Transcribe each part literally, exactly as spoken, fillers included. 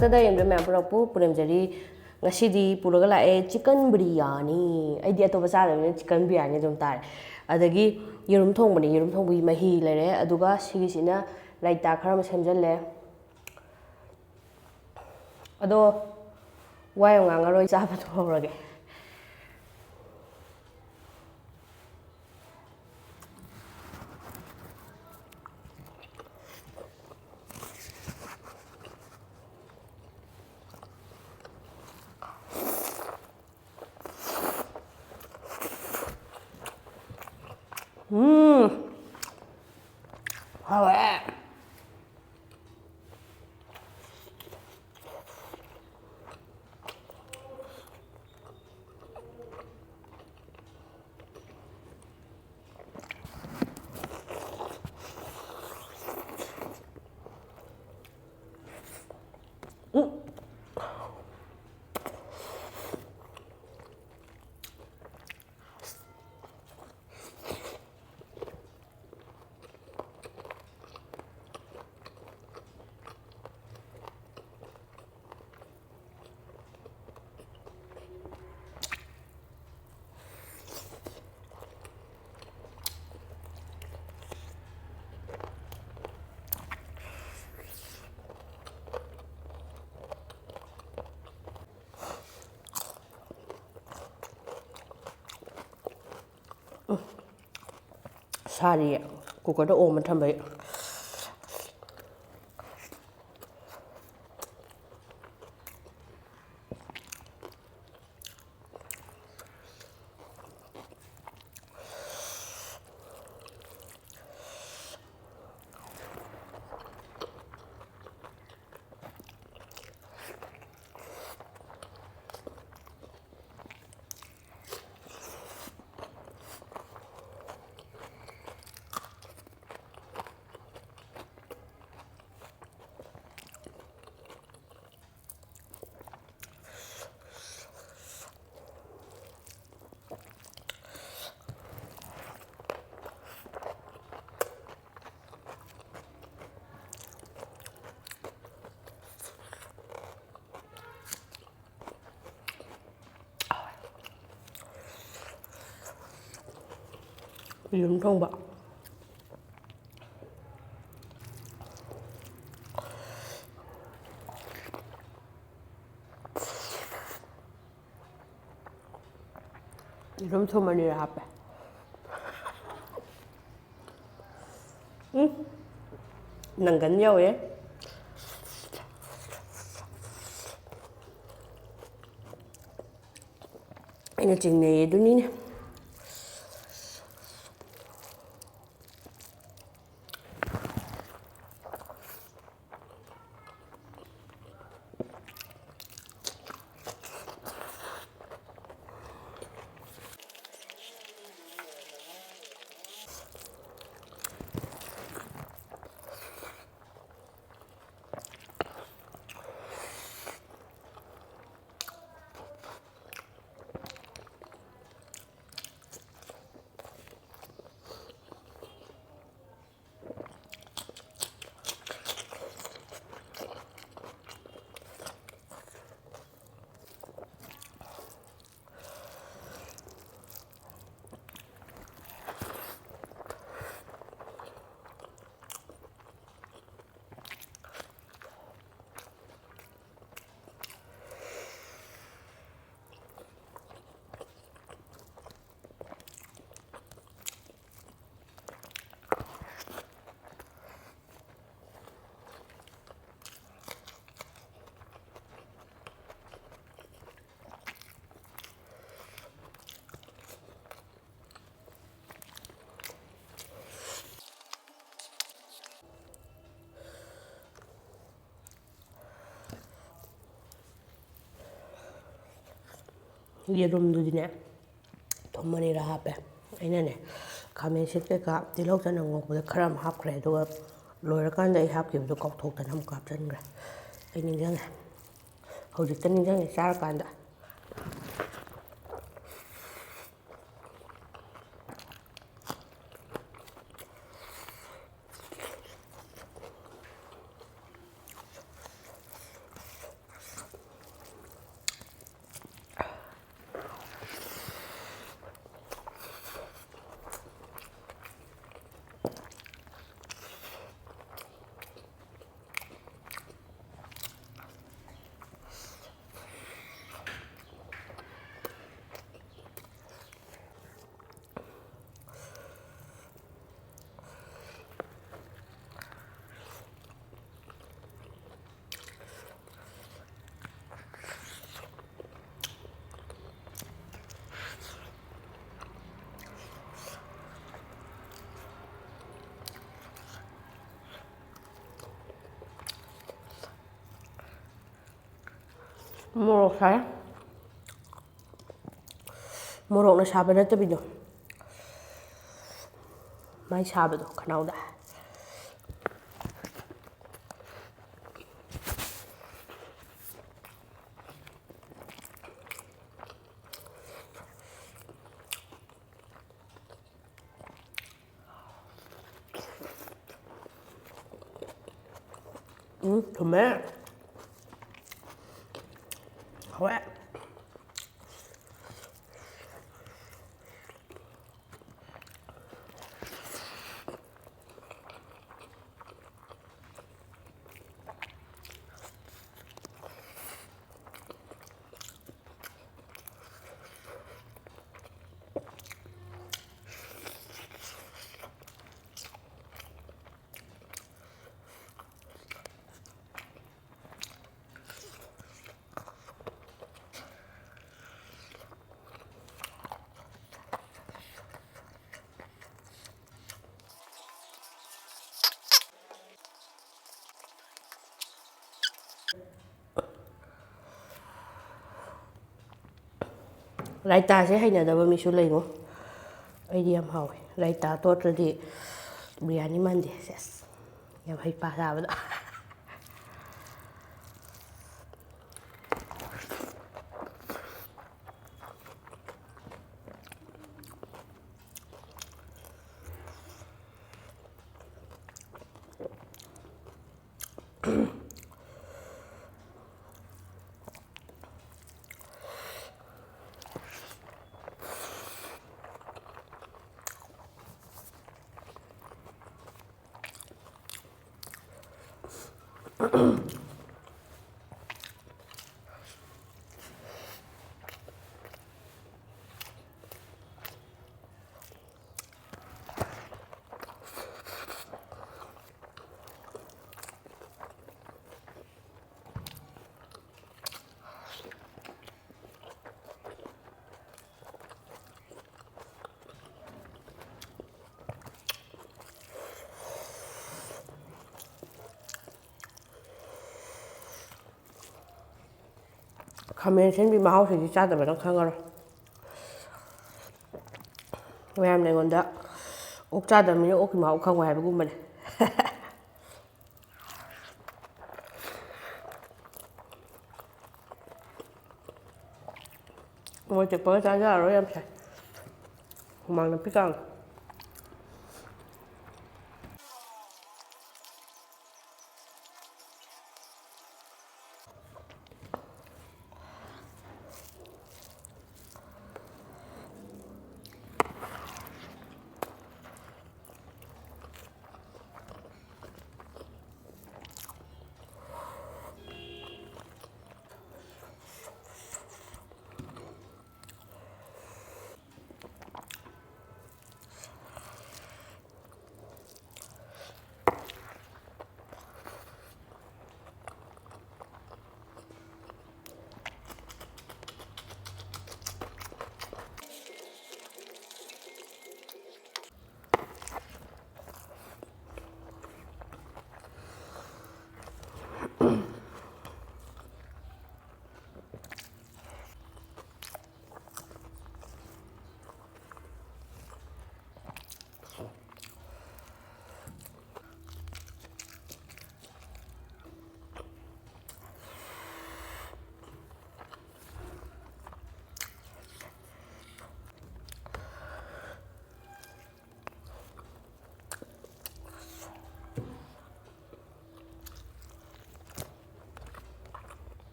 ꯇꯗ ꯌꯦꯡꯕ ꯃꯌꯥꯝ ꯄꯨꯔꯛꯄꯨ ꯄꯨꯔꯦꯝꯖꯔꯤ꯫ ꯉꯁꯤꯗꯤ ꯄꯨꯔꯒ ꯂꯥꯛꯑꯦ ꯆꯤꯀꯟ ꯕꯤꯔꯌꯥꯅꯤ꯫ ꯑꯩꯗꯤ ꯑꯇꯣꯞꯄ ꯆꯥꯗꯕꯅꯤꯅ ꯆꯤꯀꯟ ꯕꯤꯔꯌꯥꯅꯤ ꯑꯗꯨꯝ ꯇꯥꯔꯦ꯫ ꯑꯗꯒꯤ ꯌꯦꯔꯨꯝ ꯊꯣꯡꯕꯅꯤ, ꯌꯦꯔꯨꯝ ꯊꯣꯡꯕꯒꯤ ꯃꯍꯤ ꯂꯩꯔꯦ꯫ ꯑꯗꯨꯒ ꯁꯤꯒꯤꯁꯤꯅ ꯔꯥꯏꯇꯥ ꯈꯔ ꯑꯃ ꯁꯦꯝꯖꯤꯜꯂꯦ꯫ ꯑꯗꯣ ꯋꯥ ꯌꯥꯝ ꯉꯥꯡꯉꯔꯣꯏ, ꯆꯥꯕꯗꯣ ꯍꯧꯔꯒꯦ꯫ ꯎꯝ, ꯍꯥꯎꯋꯦ꯫ ꯁꯥꯔꯤꯌꯦ꯫ ꯀꯨꯀꯔꯗ ꯑꯣꯝꯃ ꯊꯝꯕꯩ꯫ ꯌꯦꯔꯨꯝ ꯊꯣꯡꯕ꯫ ꯌꯦꯔꯨꯝ ꯊꯨꯝ ꯑꯅꯤꯔ ꯍꯥꯞꯄꯦ꯫ ꯎꯝ, ꯅꯪꯒꯟ ꯌꯧꯋꯦ꯫ ꯑꯩꯅ ꯆꯤꯡꯅꯩꯌꯦ ꯑꯗꯨꯅꯤꯅꯦ꯫ ꯌꯦꯔꯨꯝꯗꯨꯗꯤꯅꯦ, ꯊꯨꯝ ꯑꯅꯤꯔ ꯍꯥꯞꯄꯦ꯫ ꯑꯩꯅꯅꯦ, ꯈꯥꯃꯦꯟ ꯑꯁꯤꯟ ꯀꯩꯀꯥ, ꯇꯤꯜꯍꯧ ꯆꯅꯝ ꯉꯧꯕꯗ ꯈꯔ ꯑꯃ ꯍꯥꯞꯈ꯭ꯔꯦ, ꯑꯗꯨꯒ ꯂꯣꯏꯔꯀꯥꯟꯗ ꯑꯩ ꯍꯥꯞꯈꯤꯕꯗꯣ ꯀꯥꯎꯊꯣꯛꯇꯅ ꯑꯃꯨꯛ ꯍꯥꯞꯆꯤꯟꯈ꯭ꯔꯦ꯫ ꯑꯩ ꯅꯤꯡꯁꯤꯡꯉꯦ, ꯍꯧꯖꯤꯛꯇ ꯅꯤꯡꯁꯤꯡꯉꯦ ꯆꯥꯔꯀꯥꯟꯗ꯫ ꯃꯣꯔꯣꯛ ꯁꯥꯏ꯫ ꯃꯣꯔꯣꯛꯅ ꯁꯥꯕ ꯅꯠꯇꯕꯤꯗꯣ, ꯃꯥꯏ ꯁꯥꯕꯗꯣ ꯈꯅꯥꯎꯗ꯫ ꯎꯝ, ꯊꯨꯝꯃꯦ꯫ ꯍꯥꯎꯋꯦ꯫ ꯔꯥꯏꯇꯥꯁꯦ ꯍꯩꯅꯗꯕ ꯃꯤꯁꯨ ꯂꯩꯉꯣ꯫ ꯑꯩꯗꯤ ꯌꯥꯝ ꯍꯥꯎꯋꯦ꯫ ꯔꯥꯏꯇꯥ ꯇꯣꯠꯇ꯭ꯔꯗꯤ ꯕꯤꯔꯌꯥꯅꯤ ꯃꯥꯟꯗꯦ꯫ ꯁꯦꯁ꯫ ꯌꯥꯝ ꯍꯩꯄꯥ ꯁꯥꯕꯗꯣ꯫ ꯈꯥꯃꯦꯟ ꯑꯁꯤꯟꯕꯤ ꯃꯍꯥꯎꯁꯤꯗꯤ ꯆꯥꯗꯕꯅ ꯈꯪꯉꯔꯣꯏ꯫ ꯃꯌꯥꯝꯅ ꯑꯩꯉꯣꯟꯗ "ꯑꯣꯛ ꯆꯥꯗꯕ ꯃꯤꯅ ꯑꯣꯛꯀꯤ ꯃꯍꯥꯎ ꯈꯪꯉꯣꯏ" ꯍꯥꯏꯕꯒꯨꯝꯕꯅꯦ꯫ ꯃꯣꯔꯣꯛ ꯇꯦꯛꯄꯒ ꯆꯥꯖꯔꯔꯣꯏ, ꯌꯥꯝ ꯁꯥꯏ꯫ ꯍꯨꯃꯥꯡ ꯅꯞꯄꯤ ꯀꯥꯡ꯫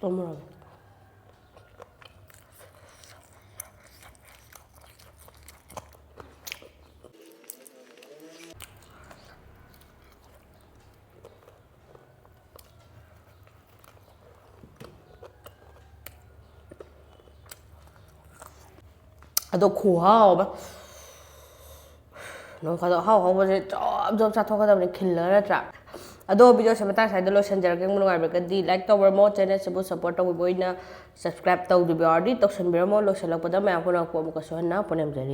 ꯀꯃꯔꯒ ꯑꯗꯣ ꯈꯨꯍꯥꯎ ꯑꯃ꯫ ꯅꯣꯡ ꯐꯥꯗꯣꯛ ꯑꯍꯥꯎ ꯑꯍꯥꯎꯕꯁꯦ ꯖꯣꯞ ꯖꯣꯞ ꯆꯥꯊꯣꯛꯀꯗꯕꯅꯤ, ꯈꯤꯜꯂꯒ ꯅꯠꯇ꯭ꯔꯥ? ꯑꯗꯣ video ꯁꯦ ꯃꯇꯥꯡ ꯁ꯭ꯋꯥꯏꯗ ꯂꯣꯏꯁꯤꯟꯖꯔꯒꯦ꯫ ꯅꯨꯡꯉꯥꯏꯕꯤꯔꯒꯗꯤ like ꯇꯧꯕꯤꯔꯝꯃꯣ, channel ꯁꯤꯕꯨ support ꯇꯧꯕꯤꯕ ꯑꯣꯏꯅ subscribe ꯇꯧꯗ꯭ꯔꯤꯕ ꯌꯥꯎꯔꯗꯤ ꯇꯧꯁꯟꯕꯤꯔꯝꯃꯣ꯫ ꯂꯣꯏꯁꯤꯜꯂꯛꯄꯗ ꯃꯌꯥꯝ ꯄꯨꯝꯅꯃꯛꯄꯨ ꯑꯃꯨꯛꯀꯁꯨ ꯍꯟꯅ ꯄꯨꯅꯦꯝꯖꯔꯤ꯫